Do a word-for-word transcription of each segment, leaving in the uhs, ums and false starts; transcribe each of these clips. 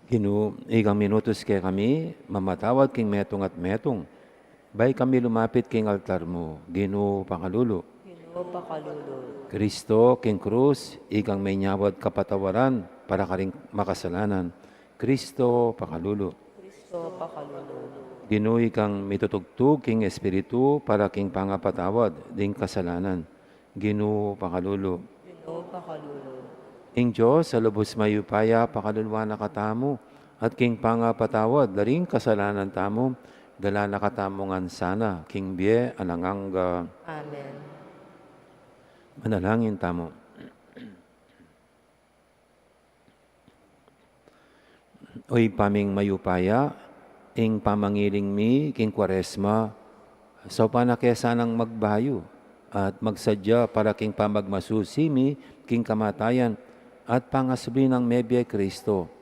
Ginu, ikang minutus kekami, mamatawad king metung at metung. Bayu kami lumapit king altar mu, Ginu, pakalulu. Ginu, pakalulu. Kristo, king krus, ikang menyawad kapatawaran para karing makasalanan. Kristo, pakalulu. Kristo, pakalulu. Ginu, ikang mitutugtug king Espiritu para king pangapatawad ding kasalanan. Ginu, pakalulu. Ginu, pakalulu. Ing Dios a lubus mayupaya, pakaluluan na katamu, at king pangapatawad da ring kasalanan tamu, dala na katamu ngan sana king bie alang angga. Amen. Manalangin tamu. O Ibpa ming mayupaya, ing pamangiling mi king Kuaresma, saupan na ke sanang magbayu at magsadya para king pamagmasusi mi king kamatayan at pangasubli nang mebie Kristo,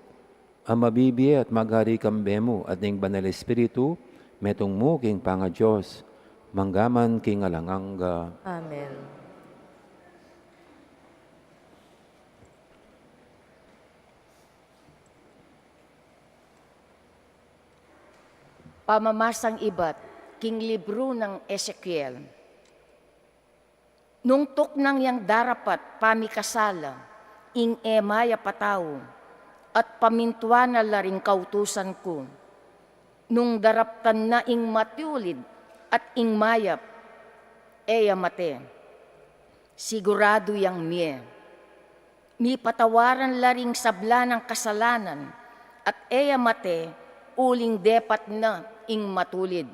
a mabibie at maghari kambe mu at ning Banal Espiritu, metung mu king pangaDios, mangga man king alang angga. Amen. Pamamasang ibat king libru nang Ezekiel. Nung tuknang yang darapat pamikasala ing e mayap a tau, at pamintuan na la ring kautusan ku, nung daraptan na ing matulid at ing mayap, e ya mate. Siguradu yang mie. Mipatawaran la ring sabla nang kasalanan, at e ya mate uling depat na ing matulid.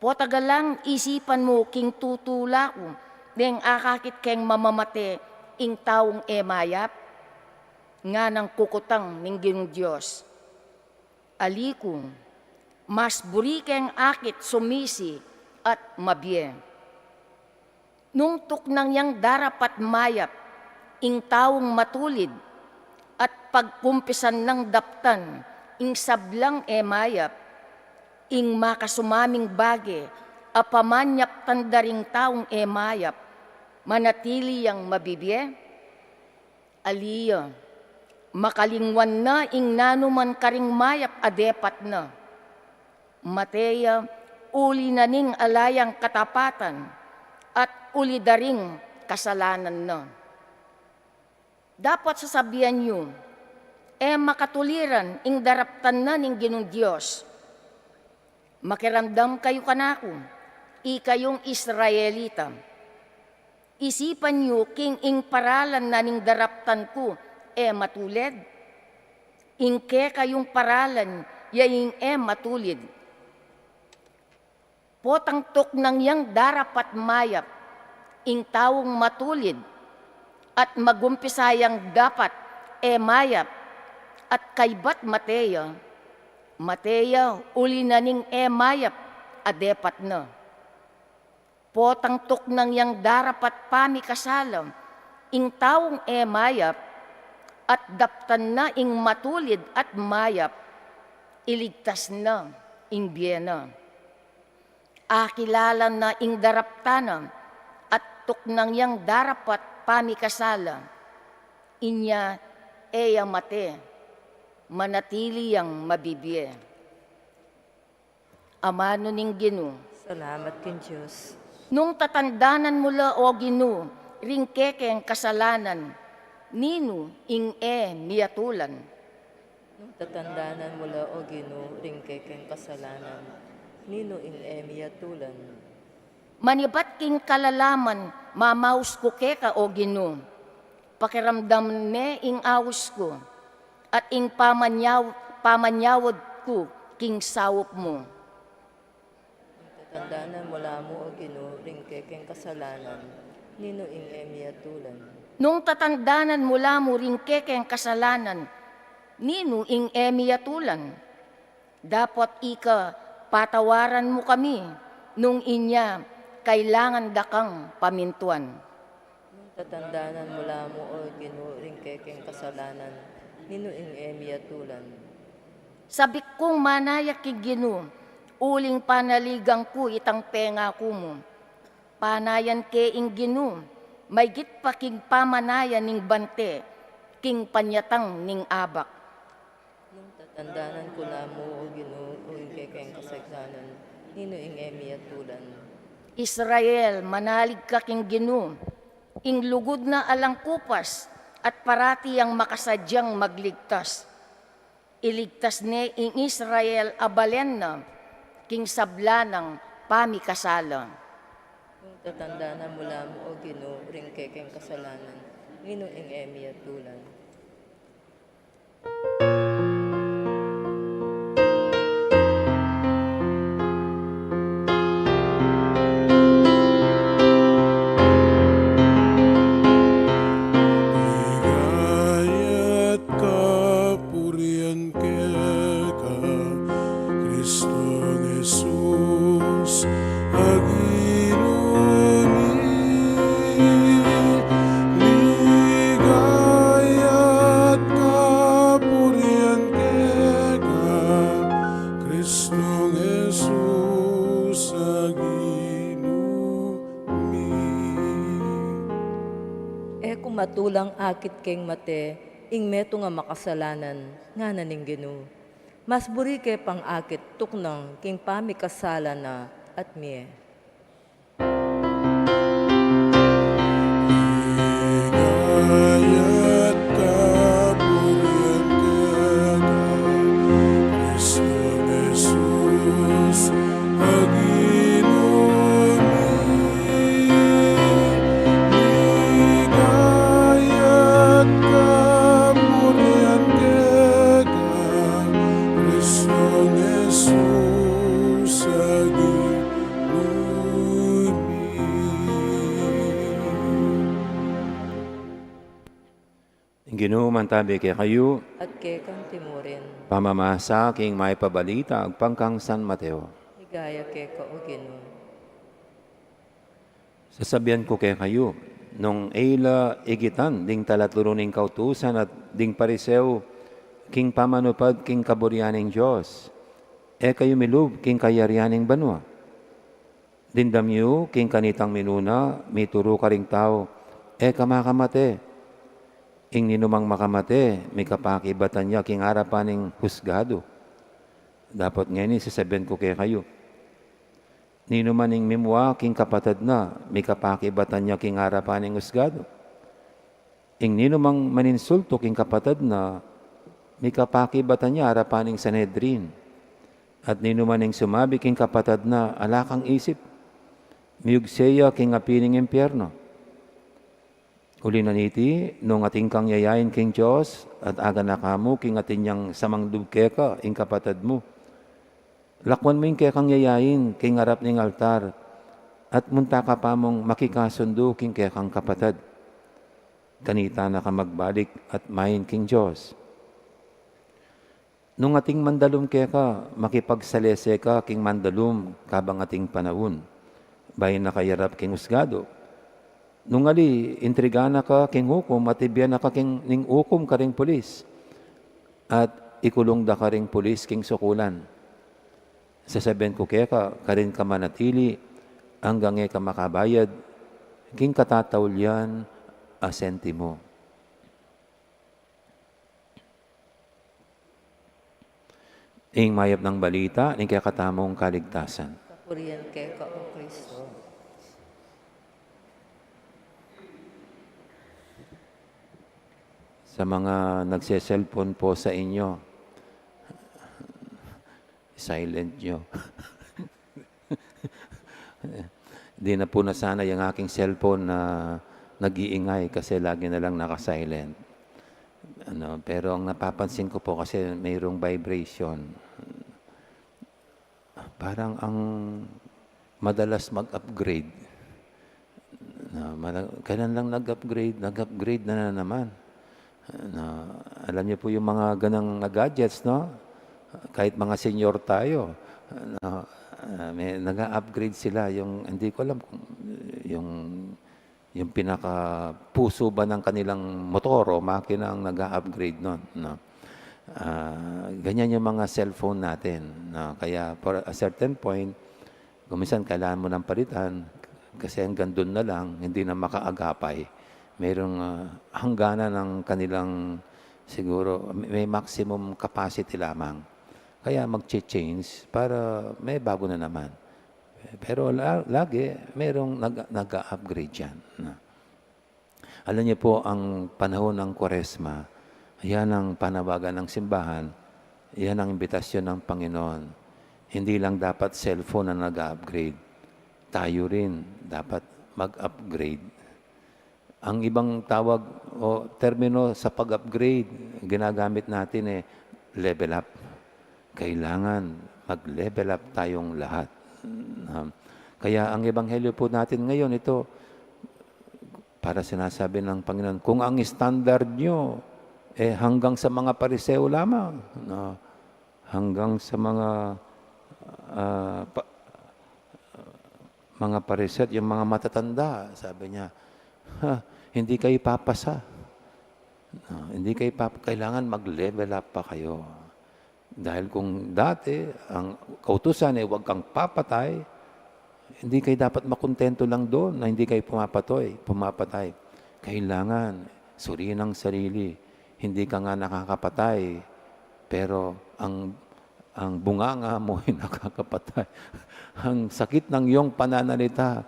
Potagalang isipan mu king tutula ku, deng akakit keng mamamate ing taung e mayap? Nganang kukutang ning Ginung Dios. Ali ku, mas buri keng akit sumisi at mabie. Nung tuknang yang darapat mayap ing taung matulid, at pagkumpisan nang daptan ing sablang e mayap, ing makasumaming bage a pamanyaptan da ring taung e mayap, manatili yang mabibie? Ali ya, makalingwan na ing nanuman karing mayap a depat na. Mate ya uli na ning ala yang katapatan at uli da ring kasalanan na. Dapot sasabian yu, e makatuliran ing daraptan na ning Ginung Dios. Makiramdam kayu kanaku, ikayung Israelita. Isipan yu king ing paralan na ning daraptan ku e matulid, ing kekayung paralan ya ing e matulid. Potang tuknang yang darapat mayap ing taung matulid, at magumpisa yang dapat e mayap, at kaybat mate ya, mate ya uli na ning e mayap a depat na. Potang tuknang yang darapat pamikasala ing taung e mayap, at daptan na ing matulid at mayap, iligtas na ing bie na. Akilala na ing daraptan na, at tuknang yang darapat pamikasala, inya e ya mate, manatili yang mabibie. Amanu ning Ginu. Salamat king Dios. Nung tatandanan mu la, o Ginu, ring kekeng kasalanan, ninu ing e miyatulan? Nung tatandanan mu la, o Ginu, ring kekeng kasalanan, ninu ing e miyatulan? Manibat king kalalaman, mamaus ku keka, o Ginu. Pakiramdaman me ing aus ku, at ing pamanyaw-, pamanyawad ku king saup mu. Nung tatandanan mu la mu, o Ginu, ring kekeng kasalanan, ninu ing e miyatulan? Nung tatandanan mu la mu ring kekeng kasalanan, ninu ing e miyatulan? Dapot ika patawaran mu kami, nung inya kailangan da kang pamintuan. Nung tatandanan mu la mu, o Ginu, ring kekeng kasalanan, ninu ing e miyatulan? Sabik kung manaya king Ginu, uling panaligan ku itang pengaku mu. Panayan ke ing Ginu, maygit pa king pamanayan ning bante, king panyatang ning abak. Nung tatandanan ku la mu, O Ginu, uling kekeng kasagnanan, ninu ing e mi atulan? Israel, manalig ka king Ginu, ing lugud na alang kupas, at parati yang makasadyang magligtas. Iligtas ne ing Israel a balen na, king sabla nang pamikasala. Nung tatandanan mu la mu, O Ginu, uling kekeng kasalanan, ninu ing e mi atulan? Ligaya at kapurian keka, Kristong Jesus, a Ginu mi. Ligaya at kapurian keka, Kristong Jesus, a Ginu mi. E ku matulang akit keng mate ing metung a makasalanan, ngana ning Ginu. Mas buri ke pang akit tuknang king pamikasala na at mie. Ligaya at kapurian keka, Kristong Jesus, a Ginu mi. Ligaya at kapurian keka, Kristong Jesus, a Ginu mi. Ing Ginu mantabi kekayu. At keka mu rin. Pamamasa king Mayap a Balita agpang kang San Mateo. Ligaya keka, O Ginu. Sasabian ku kekayu, nung e la igitan ding talaturu ning kautusan at ding Pariseo king pamanupad king kaburian ning Dios, e kayu milub king kayarian ning banua. Dimdam yu king kanitang minuna mituru karing tau, e ka makamate. Ing ninumang makamate, mikapakibatan ya king arapan ning husgadu. Dapot ngeni sasabian ku kekayu, ninuman ing mimua king kapatad na, mikapakibatan ya king arapan ning husgadu. Ing ninumang maninsultu king kapatad na, mikapakibatan ya arapan ning Sanhedrin. At ninuman ing sumabi king kapatad na, ala kang isip, miugse ya king api ning impierno. Uli na niti, nung atin kang yayain king Dios, at aganaka mu king atin yang samang lub keka ing kapatad mu, lakuan mu ing kekang yayain king arap ning altar, at munta ka pa mung makikasundu king kekang kapatad. Kanita na ka magbalik at main king Dios. Nung atin mandalum keka, makipagsalese ka king mandalum kabang atin panaun, bayu na ka iyarap king husgadu. Nung ali, intriga na ka king ukum at ibie na ka king, ning ukum karing pulis, at ikulung da karing pulis king sukulan. Sasabian ku keka, karin ka manatili anggang e ka makabayad king katataulian a sentimo. Ing mayap nang balita ning kekatamung kaligtasan. Kapurian keka, O Kristo. Sa mga nagse-cellphone po sa inyo, silent nyo. Di na po nasanay ang aking cellphone na nag-iingay kasi lagi na lang naka-silent. Ano, pero ang napapansin ko po kasi mayroong vibration. Parang ang madalas mag-upgrade. Na, mala-, kailan lang nag-upgrade, nag-upgrade na, na naman. Na, alam niyo po yung mga ganang gadgets, no? Kahit mga senior tayo, no? Ah, may, nag-a-upgrade sila. Yung, hindi ko alam kung yung, yung pinakapuso ba ng kanilang motor o makina ang nag-a-upgrade nun, no? Ah, ganyan yung mga cellphone natin, no? Kaya for a certain point, kung minsan kailangan mo ng palitan, kasi hanggang dun na lang, hindi na makaagapay. Mayroong, ah, hangganan ng kanilang siguro may, may maximum capacity lamang. Kaya magche-change para may bago na naman. Pero la-, lagi merong nag-, nag-a-upgrade diyan, no? Alam niyo po, ang panahon ng Kwaresma, yan ang panawagan ng simbahan, yan ang imbitasyon ng Panginoon. Hindi lang dapat cellphone ang nag-a-upgrade. Tayo rin dapat mag-upgrade. Ang ibang tawag o termino sa pag-upgrade, ginagamit natin, eh, level up. Kailangan mag-level up tayong lahat. Um, kaya ang ebanghelyo po natin ngayon, ito, para sinasabi ng Panginoon, kung ang standard nyo, eh, hanggang sa mga Pariseo lamang, no? Hanggang sa mga, ah, pa-, mga Pariseo at yung mga matatanda, sabi niya, "Ha, hindi kayo papasa. No, hindi kayo pap-, kailangan mag-level up pa kayo." Dahil kung dati, ang kautusan ay, "Huwag kang papatay," hindi kayo dapat makontento lang doon na hindi kayo pumapatoy, pumapatay. Kailangan suriin ang sarili. Hindi ka nga nakakapatay, pero ang, ang bunganga mo ay nakakapatay. Ang sakit ng iyong pananalita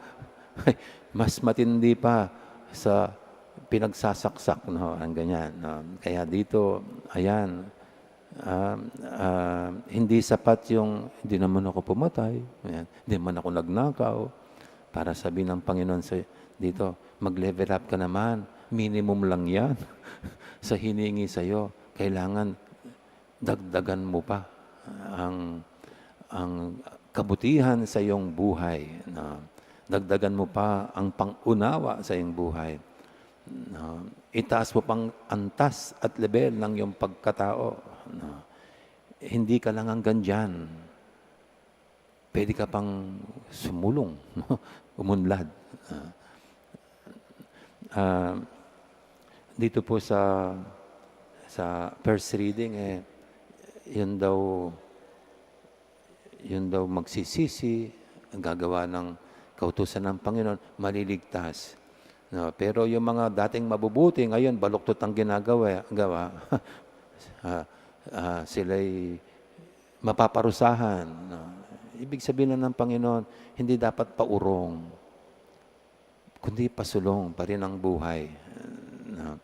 ay mas matindi pa sa pinagsasaksak, no? Ang ganyan, no? Kaya dito, ayan, ah, ah, hindi sapat yung, "Hindi naman ako pumatay, ayan, hindi naman ako nagnakaw." Para sabihin ng Panginoon sa dito, "Mag-level up ka naman. Minimum lang yan sa hiningi sa'yo. Kailangan dagdagan mo pa ang, ang kabutihan sa iyong buhay, no? Dagdagan mo pa ang pangunawa sa iyong buhay, no? Itaas mo pang antas at lebel ng iyong pagkatao, no? Hindi ka lang hanggang diyan. Pwede ka pang sumulong, no? Umunlad." Ah. Ah, dito po sa, sa first reading, eh, yun daw, yun daw magsisisi, gagawa ng kautusan ng Panginoon, maliligtas. No, pero yung mga dating mabubuti, ngayon baluktot ang ginagawa, gawa. Ah, ah, sila'y mapaparusahan, no? Ibig sabihin lang ng Panginoon, hindi dapat paurong, kundi pasulong pa rin ang buhay, no?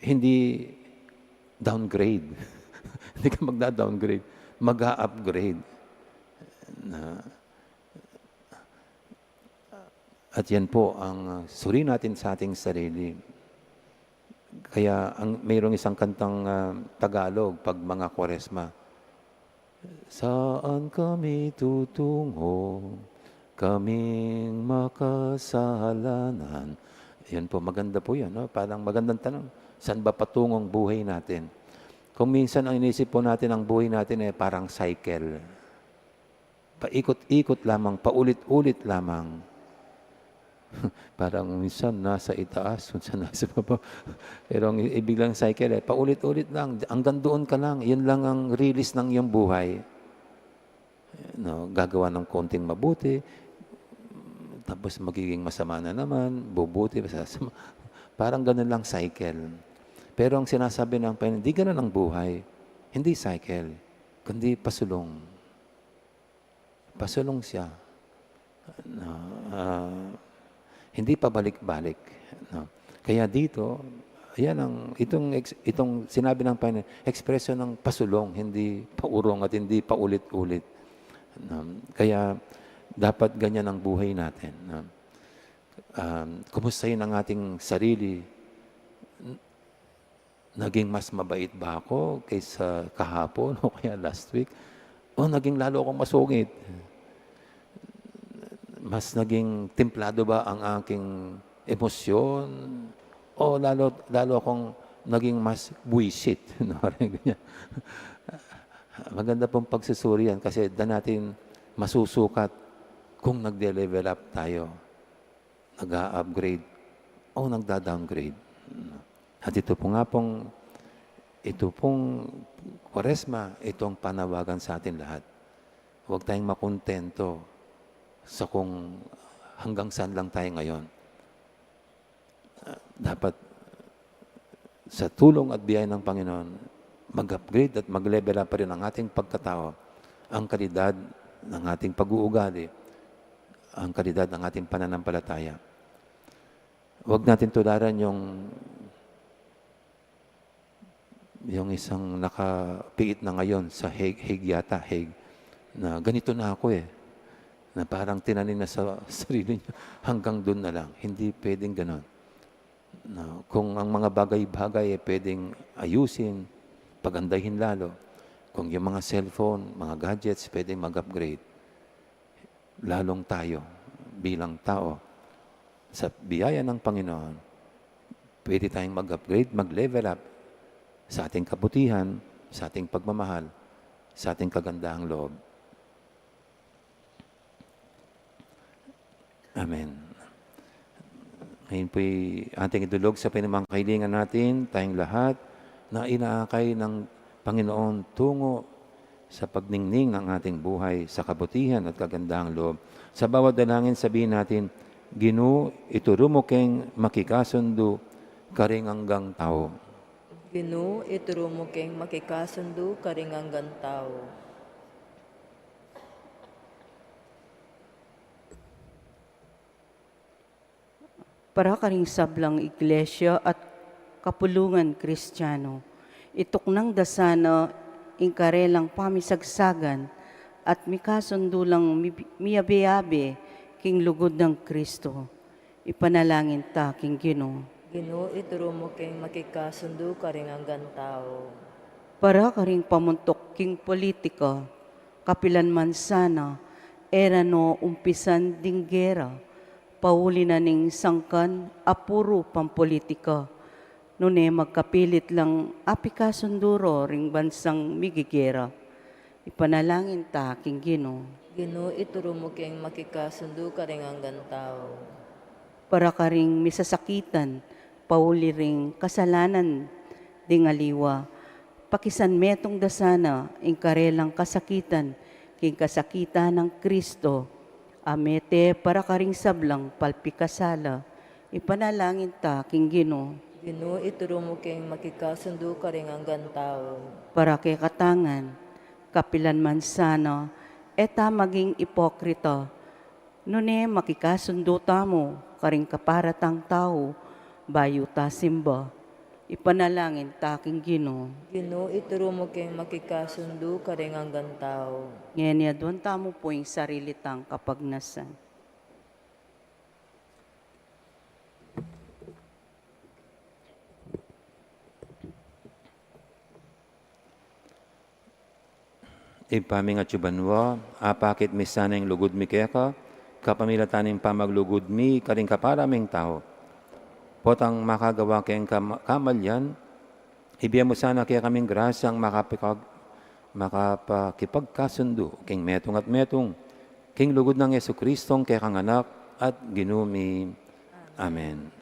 Hindi downgrade. Hindi ka magda-downgrade, mag-a-upgrade. Na, at yan po ang, ah, suri natin sa ating sarili. Kaya ang, mayroong isang kantang, ah, Tagalog pag mga Kwaresma, "Saan kami tutungo, kaming makasalanan?" Yan po, maganda po yan, no? Parang magandang tanong, saan ba patungong buhay natin? Kung minsan ang inisip po natin, ang buhay natin, eh, parang cycle. Paikot-ikot lamang, paulit-ulit lamang. Parang minsan nasa itaas, minsan nasa baba. Pero ang i-, ibig lang cycle, eh, paulit-ulit lang. Hanggang doon ka lang. Yun lang ang release ng iyong buhay. No, gagawa ng konting mabuti, tapos magiging masama na naman, bubuti, masasama. Parang ganun lang cycle. Pero ang sinasabi ng Panginoon, di ganun ang buhay. Hindi cycle, kundi pasulong. Pasulong siya. No, ah, hindi pabalik-balik, no? Kaya dito, yan ang, itong ex-, itong sinabi ng Panginoon, ekspresyon ng pasulong, hindi paurong at hindi paulit-ulit, no? Kaya dapat ganyan ang buhay natin, no? Um, kumustahin ang ating sarili. Naging mas mabait ba ako kaysa kahapon o kaya last week? O naging lalo akong masungit? Mas naging templado ba ang aking emosyon? O lalo, lalo akong naging mas buwisit? No? Ganyan. Maganda pong pagsusuri yan kasi diyan natin masusukat kung nagde-level up tayo, nag-a-upgrade, o nagda-downgrade. At ito po nga pong, ito pong Kwaresma, itong panawagan sa atin lahat. Huwag tayong makontento sa kung hanggang saan lang tayo ngayon. Ah, dapat sa tulong at biyaya ng Panginoon, mag-upgrade at mag-level up pa rin ang ating pagkatao, ang kalidad ng ating pag-uugali, ang kalidad ng ating pananampalataya. Huwag natin tularan yung, yung isang nakapiit na ngayon sa Hague, Hague yata, Hague, na ganito na ako eh. Na parang tinanim na sa sarili niya, hanggang dun na lang. Hindi pwedeng ganun. Na kung ang mga bagay-bagay ay pwedeng ayusin, pagandahin lalo, kung yung mga cellphone, mga gadgets, pwedeng mag-upgrade, lalong tayo bilang tao, sa biyaya ng Panginoon, pwede tayong mag-upgrade, mag-level up sa ating kabutihan, sa ating pagmamahal, sa ating kagandahang loob. Amen. Ngayon po'y ating idulog sa pinamangkailingan natin, tayong lahat na inaakay ng Panginoon tungo sa pagningning ng ating buhay sa kabutihan at kagandahang loob. Sa bawat dalangin, sabihin natin, "Ginu, ituru mu keng makikasundu karing anggang tau." Ginu, ituru mu keng makikasundu karing anggang tau. Para karing sablang iglesia at kapulungan Kristiano, ituknang da sana ing karelang pamisagsagan at mikasundu lang mi-, miyabe-abe king lugud nang Kristo. Ipanalangin ta king Ginu. Ginu, ituru mu keng makikasundu karing anggang tau. Para karing pamuntuk king politika, kapilan man sana, e ra no umpisan ding gera, pauli na ning sangkan a puru pampolitika, nune magkapilit lang apikasundu ro ring bansang migigera. Ipanalangin ta king Ginu. Ginu, ituru mu keng makikasundu karing anggang tau. Para karing misasakitan, pauli ring kasalanan ding aliwa, pakisanmetung da sana ing karelang kasakitan king kasakitan nang Kristo, a mete para karing sablang palpikasala. Ipanalangin ta king Ginu. Ginu, ituru mu keng makikasundu karing anggang tau. Para kekatang ngan, kapilan man sana, e ta maging ipokrita, nune makikasundu tamu karing kapara tang tau, bayu ta simba. Ipanalangin ta king Ginu. Ginu, ituru mu keng makikasundu karing anggang tau. Ngeni aduan tamu pu ing sarili tang kapagnasan. Ibpa mi, ing atsu banua, apakit mi sana ing lugud mi keka, kapamilatan ning pamaglugud mi karing kapara ming tau. Potang makagawa keng kam-, kamalian, ibie mu sana kekaming grasyang makapikag-, makapakipagkasundu king metung at metung, king lugud nang Jesucristong kekang Anak at Ginu mi. Amen.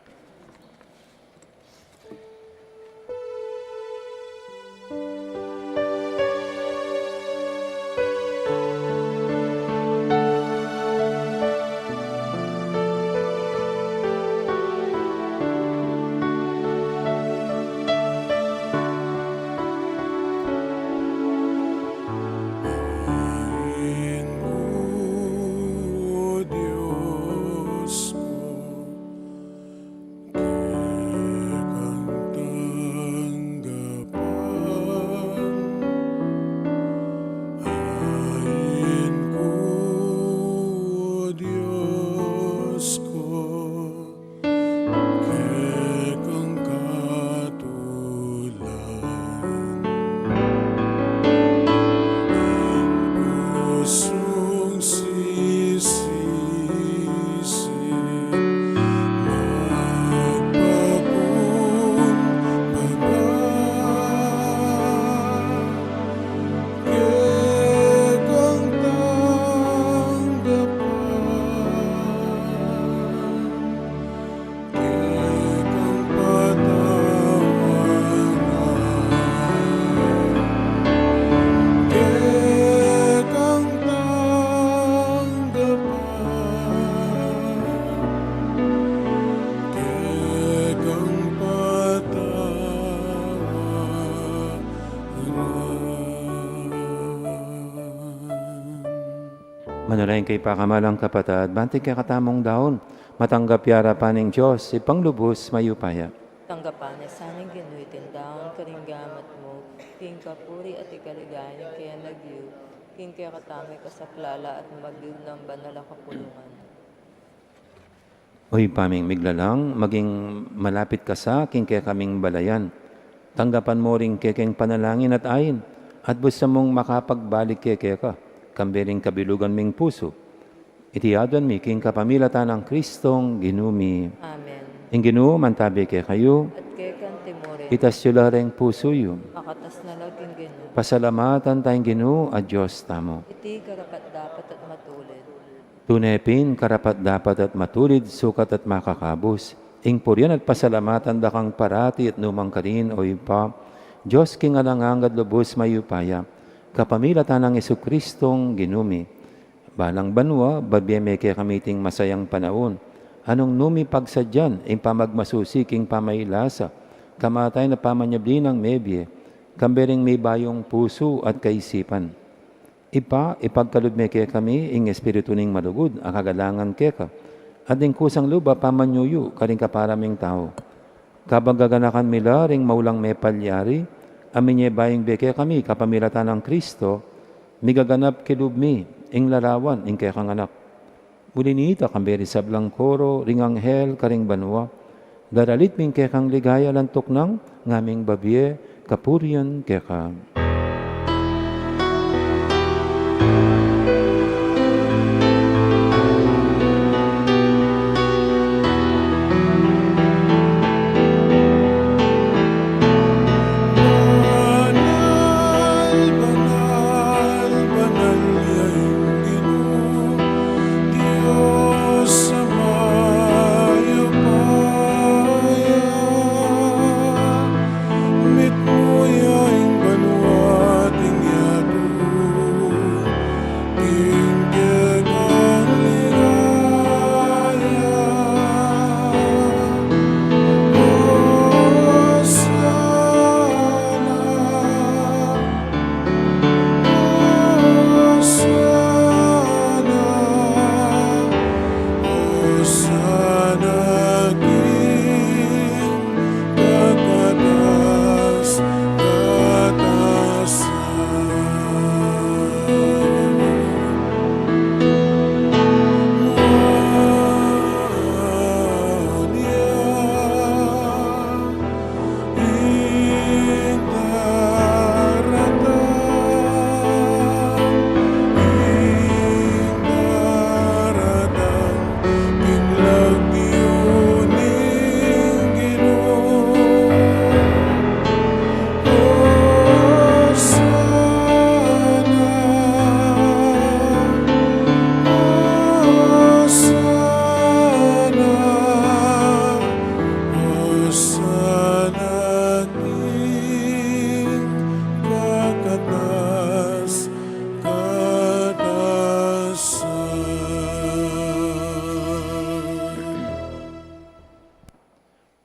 Manalangin kayu pakamalan kung kapatad, ban iting kekatamung daun matanggap ya arapan ning Dios, Ibpang lubus mayupaya. Tanggapan na sa ning Ginu iting daun karing gamat mu, king kapurian at ikaligaya ning kayang lagyu, king kekatamu king kasaplalan at mabilug nang banal a kapulungan. O Ibpa ming miglalang, maging malapit ka sa king kekaming balayan. Tanggapan mu ring kekeng panalangin at ain, at busan mung makapagbalik keka, kambe ring kabilugan ming pusu. Iti aduan mi king kapamilatan nang Kristong Ginu mi. Amen. Ing Ginu mantabi kekayu. At keka mu rin. Itas yu la ring pusu yu. Makatas na la king Ginu. Pasalamatan taya ing Ginu a Dios tamu. Iti karapat-dapat at matulid. Tune pin karapat-dapat at matulid, sukat at makakabus, ing purian at pasalamatan da kang parati at nu man karin, O Ibpa, Dios king alang angga at lubus mayupaya, kapamilatan nang Jesucristong Ginu mi. Balang banua, babie me kekami iting masayang panaun, a nung nu mi pagsadyan ing pamagmasusi king pamailasa, kamatayan at pamanyubli nang mebie, kambe ring mibayung pusu at kaisipan. Ibpa, ipagkalub me kekami ing espiritu ning malugud a kagalangan keka, at ing kusang lub a pamanyuyu karing kapara ming tau. Kabang gaganakan mi la ring maulang mepalyari, a minyebayung bie kekami kapamilatan nang Kristo, migaganap king lub mi ing larawan ning kekang Anak. Uli nita, kambe ring sablang koro ring anghel karing banua, daralit mi ing kekang ligaya, lantuk nang ngaming babie kapurian keka. Banal, banal, banal ya ing Ginu, Dios a mayupaya. Mitmu ya ing banua at ing yatu king kekang ligaya. Hosana, Hosana, Hosana king kakatas-katasan. Ing daratang, ing daratang, ing lagyu ning Ginu. Hosana, Hosana, Hosana king kakatas-katasan.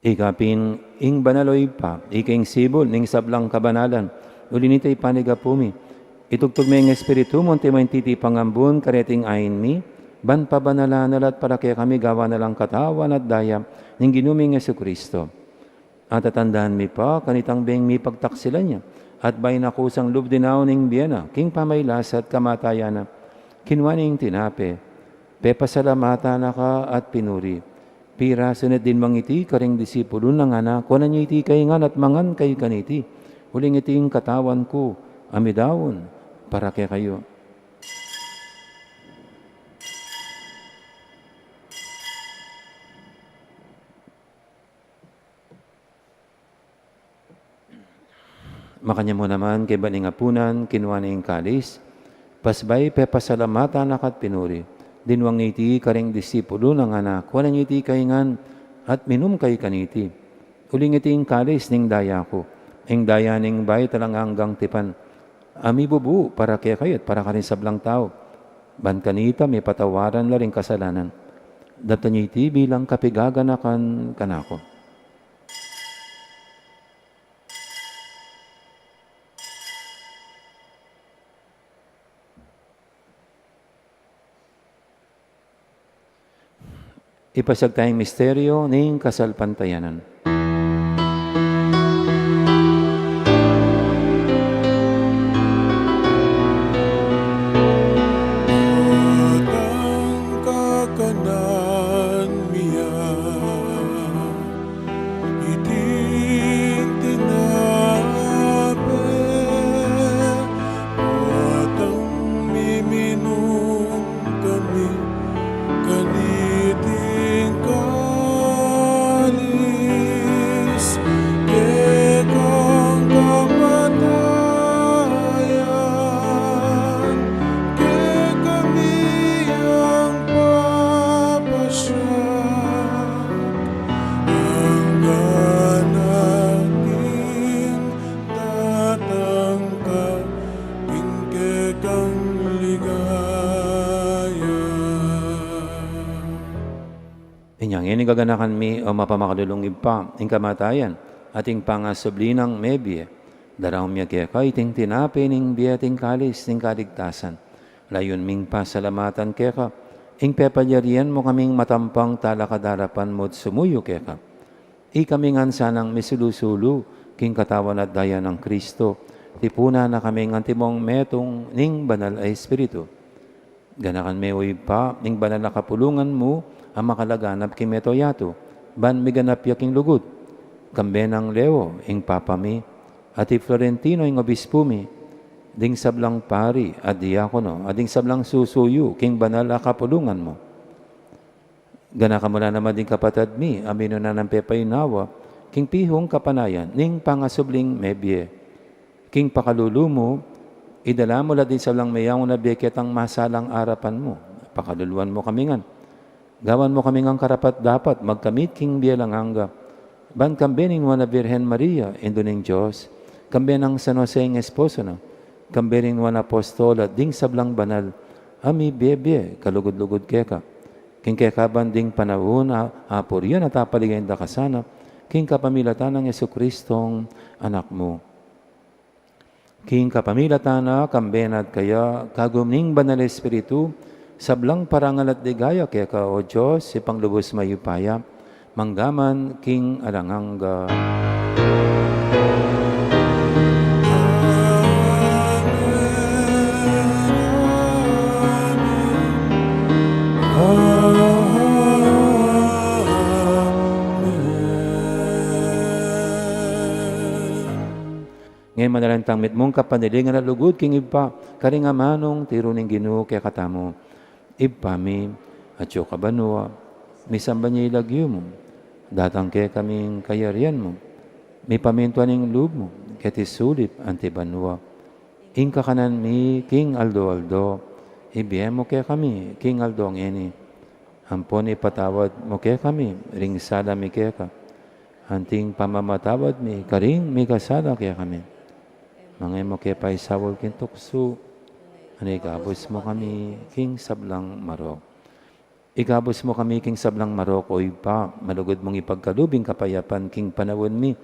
Ika pin ing banal, o Ibpa, ika ing sibul ning sablang kabanalan. Uli nita, ipanyawad mu pu mi, itugtug me ing Espiritu mu anti mo ing titipang ambun kareting ain mi, ban pabanalan na la at para kekami gawan na lang katawan at daya ning Ginu ming Jesucristo. At tatandanan mi pa kanitang beng mipagtaksilan ya, at bayu na kusang lub dinaun ing bie na king pamailasa at kamatayan na, kinua ne ing tinape, pepasalamatan na ka at pinuri, pirasu ne at dinwang iti karing disipulun na, ngana, kuanan ye iti kayu ngan at mangan kayu kaniti, uling iti ing katawan ku a midaun para kekayu. Makanyan mu naman, kaybat ning apunan, kinua ne ing kalis, pasbay pepasalamatan na ka at pinuri, dinwang ne iti karing disipulun na, ngana, kuanan ye iti kayu ngan at minum kayu kaniti, uling iti ing kalis ning daya ku, ing daya ning bayu at alang anggang tipan, a mibubu para kekayu at para karing sablang tau, ban kanita mipatawaran la ring kasalanan. Daptan ye iti bilang kapigaganakan kanaku. Ipasiag taya ing misteryo ning kasalpantayanan. At ang kakanan mi ya, iting tinape, at ang miminum kami kaniting kalis, kekang kamatayan, kekami yang papasiag, anggang ating datang ka king kekang ligaya. Inya ngeni gaganakan mi, o mapamakalulung Ibpa, ing kamatayan at ing pangasubli nang mebie. Daraun mi keka iting tinape ning bie at ing kalis ning kaligtasan. Layun ming pasalamatan keka ing pepalyarian mu kaming matampang talakad king arapan mu at sumuyu keka. Ikami ngan sanang misulu-sulu king katawan at daya nang Kristo, tipunan na kaming antimong metung ning Banal a Espiritu. Ganakan me, o Ibpa, ing banal a kapulungan mu a makalaganap king mabilug a yatu, ban miganap ya king lugud. Kambe nang Leo, ing Papa mi, at i Florentino, ing Obispu mi, ding sablang pari at diakono, at ding sablang susuyu king banal a kapulungan mu. Ganakan mu la naman ding kapatad mi a minuna nang pepayunawa king pihung kapanayan ning pangasubling mebie. King pakalulu mu, idala mu la ding sablang meyaun a bie ketang masalang arapan mu. Pakaluluan mu kami ngan. Gawan mu kami ngan karapat-dapat magkamit king bie alang angga, ban kambe ning Nuan a Birhen Maria, Indu ning Dios, kambe nang San Jose ing esposo na, kambe ring Nuan a Apostol at ding sablang banal a mibie-bie kalugud-lugud keka. King kekaban ding panaun a apurian at apaligaya da ka sana, king kapamilatan nang Jesukristong Anak mu. King kapamilatan na, kambe na at kaya, kagum ning Banal a Espiritu, sablang parangal at ligaya keka, o Dios, Ibpang lubus mayupaya, mangga man king alang angga. Ngeni manalangin tang mitmung kapanilingan at lugud king Ibpa, karing amanung tiru ning Ginu kekatamu. Ibpa mi, atsu ka banua, misamban ya ing lagyu mu, datang kekami ing kayarian mu, mipamintuan ing lub mu, keti sulip anti banua. Ing kakanan mi king aldo-aldo, ibie mu kekami king aldo ngeni. Ampon ipatawad mu kekami ring sala mi keka, anti ing pamamatawad mi karing mikasala kekami. Manga e mu ke paisaul king tuksu, nune ikabus mu kami king sablang marok. Ikabus mu kami king sablang marok, o Ibpa, malugud mung ipagkalub ing kapayapan king panaun mi,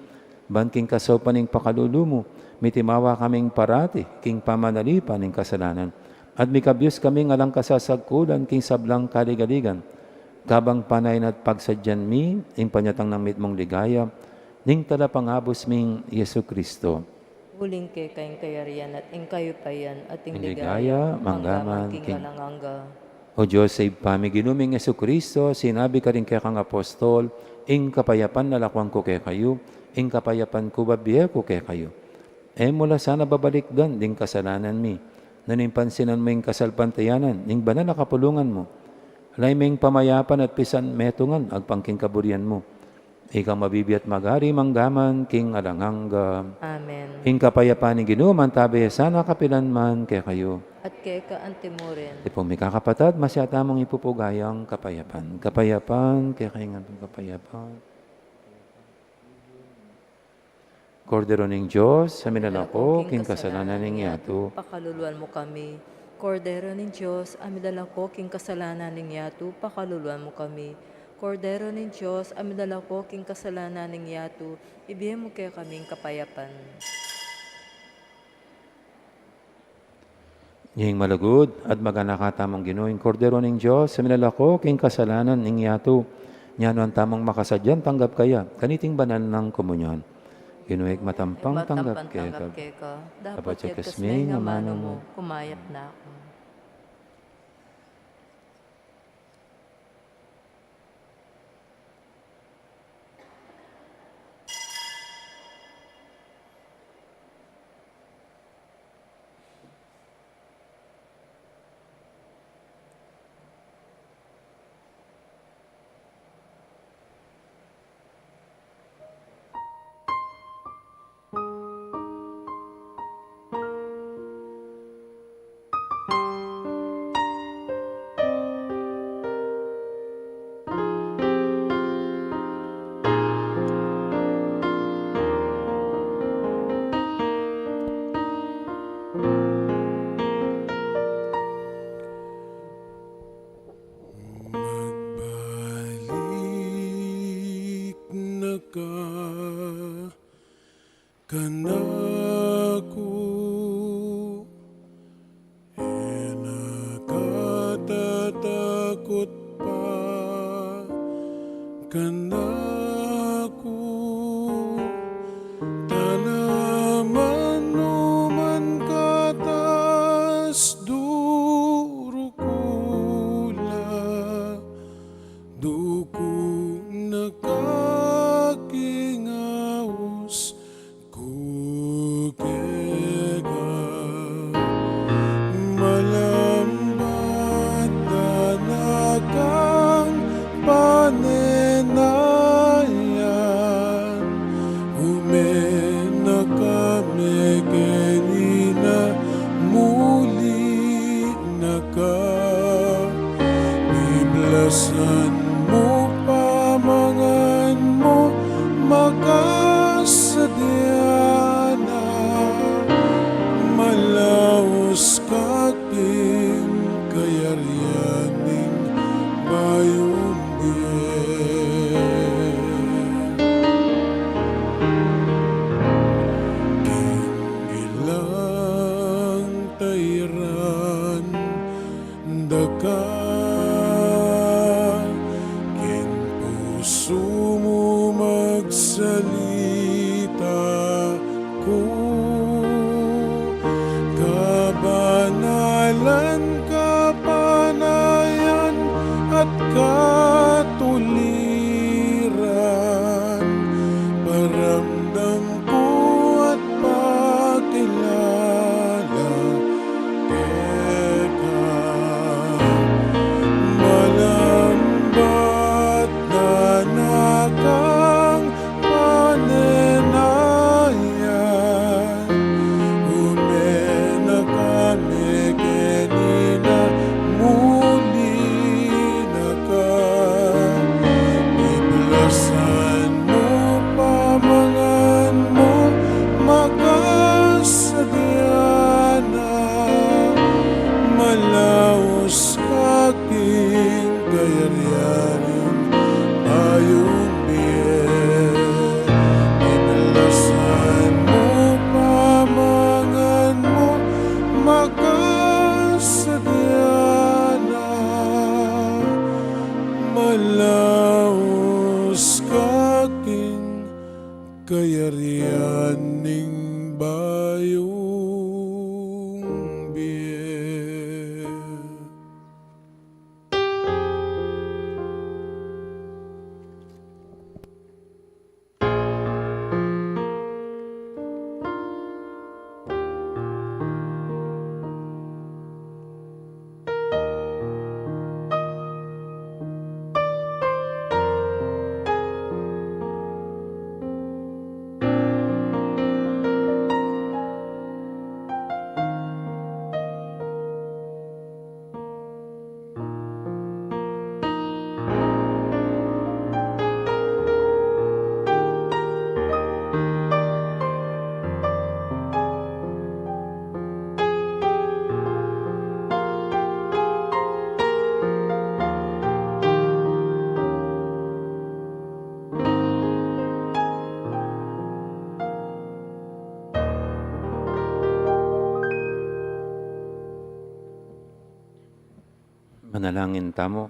ban king kasaupan ning pakalulu mu, mitimawa kaming parati king pamanalipan ning kasalanan, at mikabyus kaming alang kasasagkulan king sablang kaligaligan, kabang panayan at pagsadyan mi ing panyatang nang mitmung ligaya ning Talapangabus ming Jesucristo. Uling keka ing kayarian at ing kayupayan at ing ligaya, mangga man king alang angga. O Dios a Ibpa mi, Ginu ming Jesucristo, sinabi karing kekang apostol, ing kapayapan lalakwan ku kekayu, ing kapayapan ku bibie ku kekayu. E mu la sana babalikdan ding kasalanan mi, nune pansinan mu ing kasalpantayanan ning banal a kapulungan mu. Lawen me ing pamayapan at pisan metungan agpang king kaburian mu. Ikang mabibie at magari mangga man king alang angga. Amen. Ing kapayapan ning Ginu mantabe ya sana kapilan man kekayu. At keka anti mu rin. Tipung mikakapatad, masyata mung ipupugayang kapayapan. Kapayapan, kekayu ngan pu ing kapayapan. Kordero ning Dios, a milalako king kasalanan ning yatu, pakaluluan mu kami. Kordero ning Dios, a milalako king kasalanan ning yatu, pakaluluan mu kami. Kordero ning Dios, a milalako king kasalanan ning yatu, ibie mu kekami ing kapayapan. Ing malugud at maganaka tamung Ginu, ing Kordero ning Dios, a milalako king kasalanan ning yatu. Nya nuan tamung makasadyang tanggap kaya kaniting banal nang komunyon. Ginu, ing matampang tanggap keka. Dapat yagkas me ing amanu mu, kumayap na ku. Magbalik na ka kanaku, e na ka tatakut pa kanaku, tanaman nu man katas durukula, duku na ka king aus ku keka. Malambat da na kang panenayan, ume na ka me kenina, muli na ka. Iblasan mu pamangan mu, makasadya na, malaus ka king kayarian ning bayung bie. King ilang tairan da ka, king pusu mu magsalita ku, kabanalan, kapanayan at katuliran, paramdam ku at pakilala keka. Malambat da na kang panenayan, ume na ka me kenina, muli na ka. Iblasan mu pamangan mu, makasadya na, malaus ka king kayarian ning bayung bie. Iblasan mu pamangan mu, makasadya na, malaus ka king kayarian ning bayung bie. Manalangin tamu.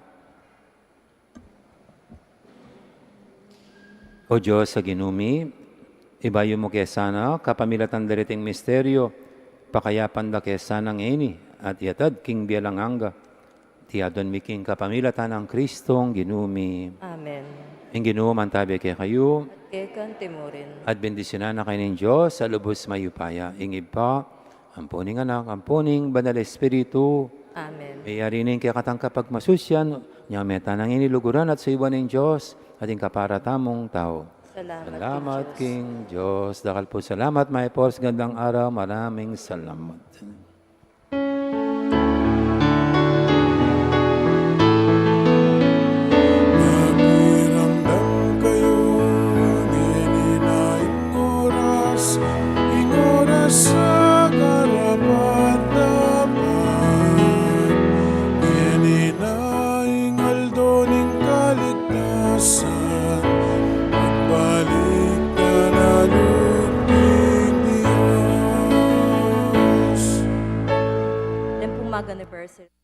O Dios a Ginu mi, ibayu mu ke sana kapamilatan dariting misteryu, pakayapan da ke sana ngeni at iatad king bie alang angga. Iti adwan mi king kapamilatan nang Kristong Ginu mi. Amen. Ing Ginu mantabi kekayu. At keka mu rin. At bendisyunan na kayu ning Dios a lubus mayupaya, ing Ibpa, ampo ning Anak, ampo ning Banal Espiritu. Amen. Meyari ne ing kekatang kapagmasusyan, inyang meta na ngeni luguran at suyuan ning Dios, at ing kapara tamung tau. Salamat king Dios. Salamat king Dios. Dakal pung salamat, Mayap a Oras, gandang araw, maraming salamat. Pakiramdam kayu, ngeni na ing oras, ing oras a karapat-dapat. Ngeni na ing aldo ning kaligtasan, pagbalik na la ning Dios. Yan pong mag-anniversary.